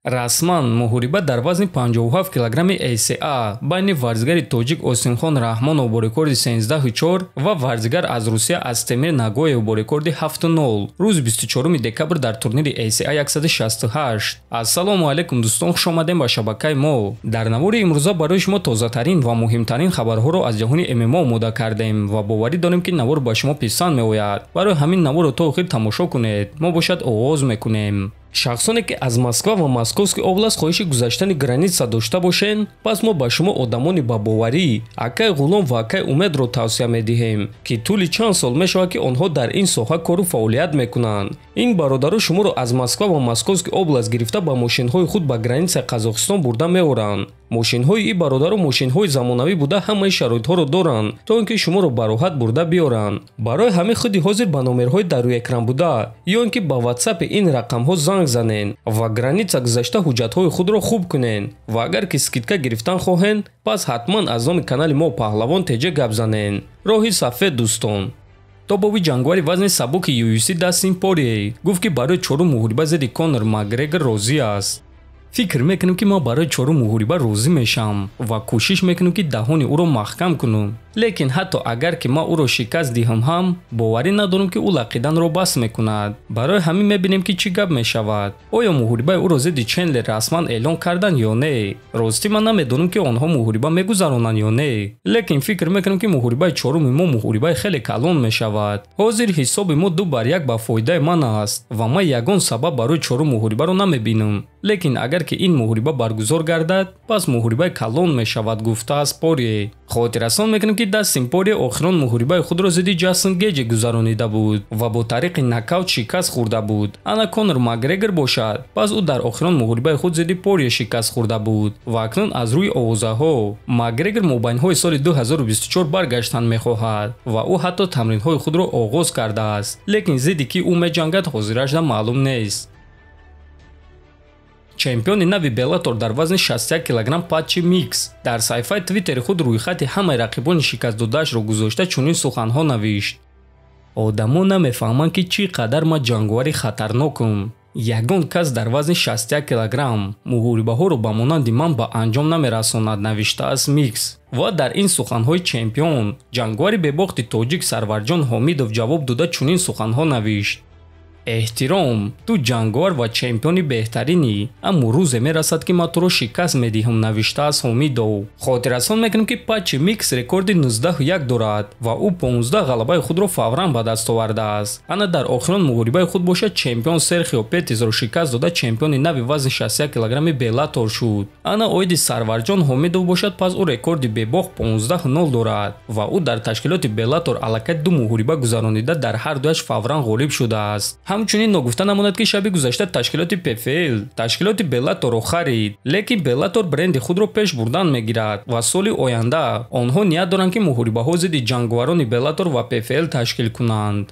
Расман муҳориба дар вазни 57 килограмми ACA байни варзигари тоҷик Осимхон Раҳмонов бо рекорди 13-4 ва варзигар аз Русия Астемир Нагоев бо рекорди 7-0 рӯзи 24 декабр дар турнири ACA 168. Ассалому алайкум дӯстон, хуш омадем ба шабакаи мо. Дар навори имрӯза барои шумо тозатарин ва муҳимтарин хабарҳоро аз ҷаҳони ММА омода кардем ва боварӣ дорем, ки навор ба шумо писанд меояд. Барои ҳамин наворро то охир тамошо кунед. Мо бошад оғоз мекунем. Шахсоне ки аз Москва ва Московский област хоҳиши гузаштани граница дошта бошен, пас мо ба шумо одамони ба боварӣ акай Ғулом ва акай Умедро тавсия медиҳем, ки тӯли чанд сол мешавад, ки онҳо дар ин соҳа кору фаъолият мекунанд. Ин бародаро шуморо аз Москва ва Московский област гирифта ба мошинҳои худ ба границаи Қазоқистон бурда меоранд. Мошинҳои ин бародаро мошинҳои замонавӣ буда, ҳамаи шароитҳоро доранд, то ин ки шуморо ба роҳат бурда биёранд. Барои ҳамин худи ҳозир ба номерҳои дар рӯи экран буда ё ин ки ба ватсапи ин рақамҳо занг занен ва граница гузашта ҳуҷҷатҳои худро хуб кунен. Ва агар ки скидка гирифтан хоҳен, пас ҳатман аз номи канали мо Паҳлавон ТЖ гап занен. Роҳи сафед, дӯстон. Топови ҷанговари вазни сабуки UFC Дастин Порье гуфт, ки барои чорум муҳориба зидди Конор Макгрегор розӣ аст. Фикр мекунем, ки ман барои чорум муҳориба розӣ мешавам ва кӯшиш мекунем, ки даҳони ӯро маҳкам кунам. Лекин ҳатто агар ки ман ӯро шикаст диҳам ҳам, боварӣ надорам, ки ӯ лақиданро бас мекунад. Барои ҳамин мебинем, ки чӣ гап мешавад. Оё муҳорибаи ӯро зидди Чендлер расман эълон карданд ё не? Ростӣ ман намедонам, ки онҳо муҳориба мегузаронанд ё не, лекин фикр мекунам, ки муҳорибаи чоруми мо муҳорибаи хеле калон мешавад. Ҳозир ҳисоби мо 2-1 ба фоидаи ман аст ва ман ягон сабаб барои чорум муҳорибаро намебинам. Лекин агар ки ин муҳориба баргузор гардад, пас муҳорибаи калон мешавад, гуфтааст Порье. Хотиррасон мекунем, ки Дастин Порье охирон муҳорибаи худро зидди Ҷастин Геҷи гузаронида буд ва бо тариқи нокаут шикаст хӯрда буд. Ана Конор Макгрегор бошад, пас ӯ дар охирон муҳорибаи худ зидди Порье шикаст хӯрда буд ва акнун аз рӯи овозаҳо Макгрегор мобайнҳои соли 2024 баргаштан мехоҳад ва ӯ ҳатто тамринҳои худро оғоз кардааст, лекин зидди ки ӯ меҷангад, ҳозирашда маълум нест. Чемпиони нави Беллатор дар вазни 61 килограмм Патчи Микс дар саҳифаи Твиттери худ рӯйхати ҳамаи рақибони шикастдодаашро гузошта чунин суханҳо навишт: Одамо намефаҳманд, ки чӣ қадар ман ҷанговари хатарнокум. Ягон кас дар вазни 61 килограмм муҳорибаҳоро ба монанди ман ба анҷом намерасонад, навиштааст Микс. Ва дар ин суханҳои чемпион ҷанговари бебохти тоҷик Сарварҷон Ҳомидов ҷавоб дода чунин суханҳо навишт: Эҳтиром, ту ҷанговар ва чемпиони беҳтаринӣ, аммо рӯзе мерасад, ки ман туро шикаст медиҳам, навиштааст Ҳомидов. Хотиррасон мекунем, ки Патчи Микс рекорди 19-1 дорад ва ӯ 15 ғалабаи худро фавран ба даст овардааст. Ана дар охирон муҳорибаи худ бошад, чемпион Серхио Петисро шикаст дода чемпиони нави вазни 61 килограмми Беллатор шуд. Ана оиди Сарварҷон Ҳомидов бошад, пас ӯ рекорди бебохт 15-0 дорад ва ӯ дар ташкилоти Беллатор аллакай ду муҳориба гузаронида дар ҳар дуяш фавран ғолиб шудааст. Ҳамчунин ногуфта намонад, ки шаби гузашта ташкилоти ПФЛ ташкилоти Беллаторро харид, лекин Беллатор бренди худро пеш бурдан мегирад ва соли оянда онҳо ният доранд, ки муҳорибаҳо зидди ҷанговарони Беллатор ва ПФЛ ташкил кунанд.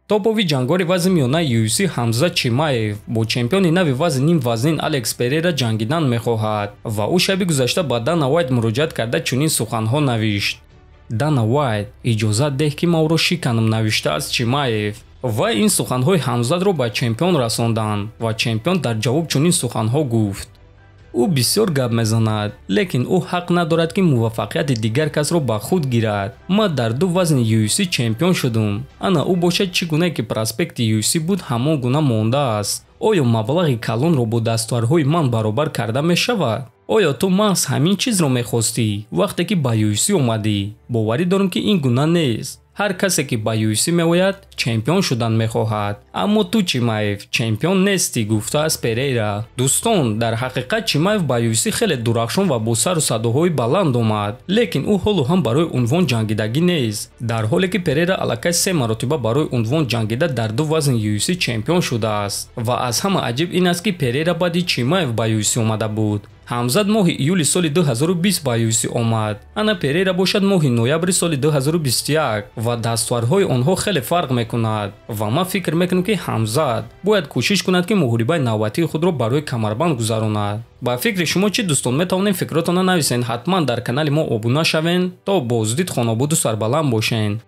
Топови ҷанговари вазни миёнаи UFC Ҳамза Чимаев бо чемпиони нави вазни нимвазнин Алекс Перера ҷангидан мехоҳад ва ӯ шаби гузашта ба Дана Уайт муроҷиат карда чунин суханҳо навишт: Дана Уайт, иҷозат деҳ, ки ман ӯро шиканам, навиштааст Чимаев. Ва ин суханҳои Ҳамзатро ба чемпион расонданд ва чемпион дар ҷавоб чунин суханҳо гуфт: Ӯ бисёр гап мезанад, лекин ӯ ҳақ надорад, ки муваффақияти дигар касро ба худ гирад. Ман дар ду вазни UFC чемпион шудум. Ана ӯ бошад, чӣ гунае ки проспекти UFC буд, ҳамон гуна мондааст. Оё маблағи калонро бо дастовардҳои ман баробар карда мешавад? Оё ту маҳз ҳамин чизро мехостӣ, вақте ки ба UFC омадӣ? Боварӣ дорам, ки ин гуна нест. Ҳар касе ки ба UFC меояд, чемпион шудан мехоҳад, аммо ту, Чимаев, чемпион нестӣ, гуфтааст Перейра. Дӯстон, дар ҳақиқат Чимаев ба UFC хеле дурахшон ва бо сару садоҳои баланд омад, лекин ӯ ҳоло ҳам барои унвон ҷангидагӣ нест, дар ҳоле ки Перейра аллакай се маротиба барои унвон ҷангида дар ду вазни UFC чемпион шудааст. Ва аз ҳама аҷиб ин аст, ки Перейра баъди Чимаев ба UFC омада буд. Ҳамзат моҳи июли соли 2020 ба UFC омад, ана Перейра бошад моҳи ноябри соли 2021 ва дастовардҳои онҳо хеле фарқ мекунад. Ва ман фикр мекунам, ки Ҳамзат бояд кӯшиш кунад, ки муҳорибаи навбатии худро барои камарбанд гузаронад. Ба фикри шумо чӣ, дӯстон? Метавонем фикротонро нависен. Ҳатман дар канали мо обуна шавен. То боздид хонободу сарбаланд бошен.